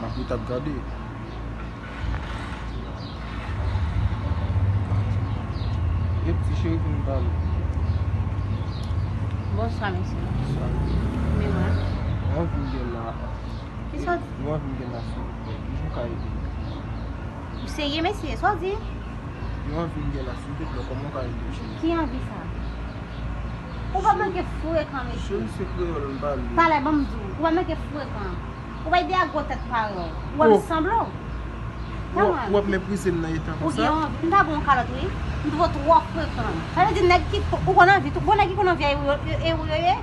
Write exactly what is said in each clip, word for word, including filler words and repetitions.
Ou t ap gade. E ti cheri pou nou pale. Bonswa, mesye. Bonswa. Koman w ye? Yon anvi m gen la. Kisa w di? Yon anvi m gen la, silvouplè. Kijan w ka ede m? Ou serye, mesye? Sa w di? Yon anvi m gen la, silvouplè, kòman w ka ede m, cheri? Ki anvi sa? Ou pa manke frekan, mesye. Cheri, se kreyòl m pale. Talè, ban m di w, ou pa manke frekan. Ou pa ede a gwo tèt parèy w. Ou wè m sanble w. Ou ap meprize m nan eta konsa? Ou gen yon anvi. M ta ba w yon kalòt, wi. M twò, twò frekan. Sa vle di nèg ki, ou konn anvi tou. Bon, nèg ki konn anvi a, e ou yo, e ou yo ye?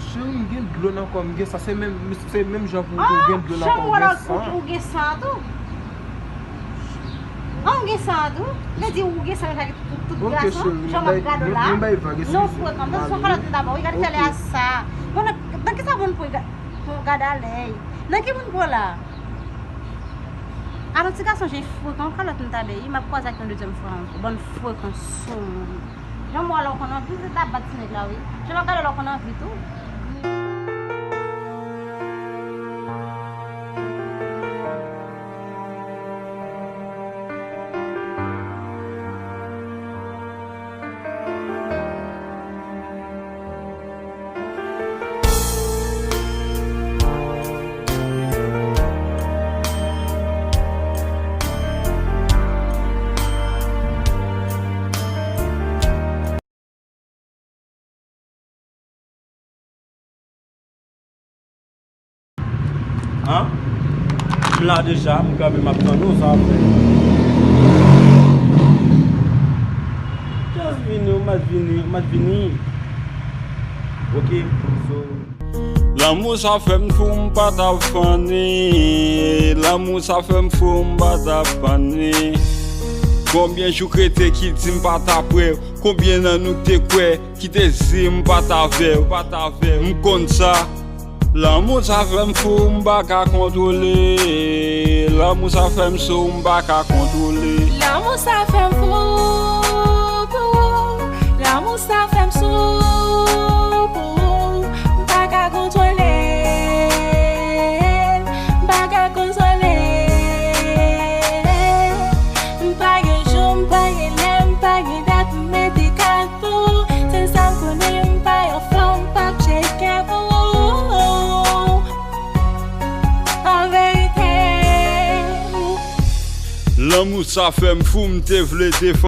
Cheri, m gen dlo nan kò m, m gen san. Se menm, se menm jan pou ou gen dlo nan kò w, ou gen san. Ou gen san tou. An, ou gen san an tou? Vle di ou gen san menm jan ak tout, tout gason? Jan m ap gade w la. Non, frekan. Mwen se yon kalòt dabò, wi, gade chalè a sa. Bon, nan, nan kisa moun pran, gade alèy. Nan ki moun pran la? Alò, ti gason, jan frekan, yon kalòt m ta bay, m ap kwaze ak yon dezyèm fwa ankò. Bann frekan sou moun. Jan m wè w la, w konn anvi, se ta bat ti nèg la, wi. Jan m ap gade w la, w konn anvi tou. An? M la deja, m kanpe, m ap tann ou, sa w ap fè? Just vini, ou mèt vini, ou mèt vini. Ok, so. Lanmou sa fè m fou, m pa t ap fanni. Lanmou sa fè m fou, m pa t ap fanni. Konbyen jou k rete ki di m pa t ap wè w? Konbyen nan nou te kwè ki te di m pa t avè w, pa t avè w? M konn sa. Lanmou sa fè m fou, m pa ka kontwole. Lanmou sa fè m sou, m pa ka kontwole. Lanmou sa fè m fou pou ou. Lanmou sa fè m sou pou ou. M pa ka kontwole l. M pa ka kontwole l. M pa gen jou, m pa gen lè, m pa gen dat, m mete kat pou ou. Sèl sa m konnen, m pa yon fanm, m p ap tcheke pou ou. An verite. Lanmou sa fè m fou, m te vle defan